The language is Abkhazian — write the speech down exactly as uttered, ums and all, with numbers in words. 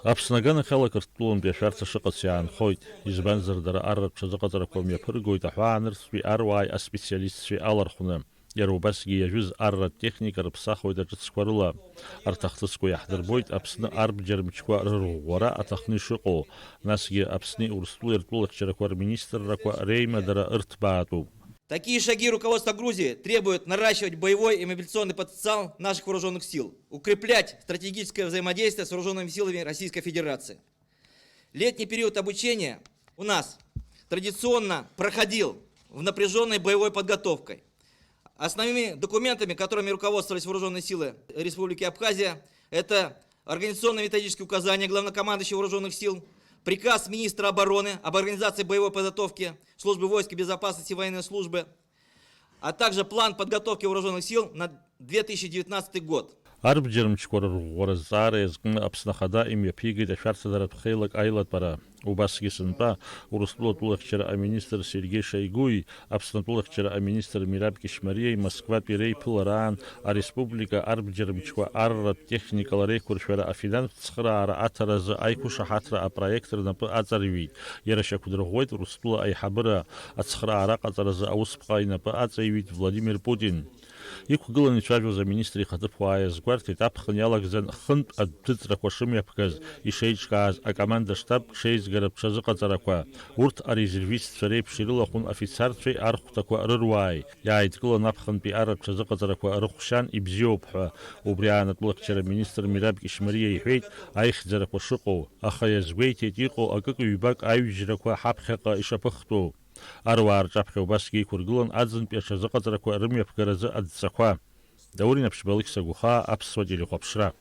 Аԥсны аганахьала Қырҭтәылантәи ашәарҭа шыҟац иаанхоит, избанзар дара арратә ҽазыҟаҵарақәа мҩаԥыргоит аҳәаанырцәтәи аруааи аспециалистцәеи алархәны. Иара убасгьы иажәыз арратә техника рыԥсахуеит аҿыцқәа рыла. Арҭ ахҭысқәа иаҳдырбоит Аԥсны арбџьар мчқәа рырӷәӷәара аҭахны ишыҟоу, насгьы Аԥсни Урыстәылеи ртәылахьчарақәа рминистррақәа реимадара ырҭбаатәуп. Такие шаги руководство Грузии требует наращивать боевой и мобилизационный потенциал наших вооруженных сил, укреплять стратегическое взаимодействие с вооруженными силами Российской Федерации. Летний период обучения у нас традиционно проходил в напряженной боевой подготовкой. Основными документами, которыми руководствовались вооруженные силы Республики Абхазия, это организационно-методические указания главнокомандующего вооруженных сил, приказ министра обороны об организации боевой подготовки службы войск и безопасности военной службы, а также план подготовки вооруженных сил на две тысячи девятнадцатый год. Арбџьар мчқәа рырӷәӷәара азҵаара иазкны Аԥсны Ахада имҩаԥигеит ашәарҭадаратә хеилак аилатәара. Убасгьы сынтәа Урыстәыла атәылахьчара аминистр Сергеи Шоигуи Аԥсны атәылахьчара аминистр Мераб Кьышьмариеи Москватәи реиԥылараан ареспублика арбџьар мчқәа арратә техникала реиқәыршәара афинанстә цхыраара аҭаразы аиқәышаҳаҭра апроект рнапы аҵарҩит. Иара шьақәдырӷәӷәеит Урыстәыла аиҳабыра ацхыраара аҟаҵаразы аусԥҟа инапы аҵаҩит Владимир Путин. Иқәгыланы ицәажәоз аминистр ихаҭыԥуаа иазгәарҭеит, аԥхын иалагӡан хынтә адәӡыҵрақәа шымҩаԥгаз, ишеиҿкааз акоманда-штаб шеизгаратә ҽазыҟаҵарақәа. Урҭ арезервистцәа реиԥш ирылахәын афицарцәеи архәҭақәа рыруааи. Иааидкылан аԥхынтәи арратә ҽазыҟаҵарақәа рыхәшьан ибзиоуп ҳәа. Убри аан атәылахьчара аминистр Мераб Кьышьмариа иҳәеит аихьӡарақәа шыҟоу, аха иазгәеиҭеит иҟоу акык-ҩбак аҩыжәрақәа ҳаԥхьаҟа ишаԥыхтәу. Аруаа рҿаԥхьа убасгьы иқәыргылан аӡынтәи аҽазыҟаҵарақәа рымҩаԥгаразы адҵақәа. Даур Инаԥшьба, Алықьса Гәхаа, Аԥсуа телехәаԥшра.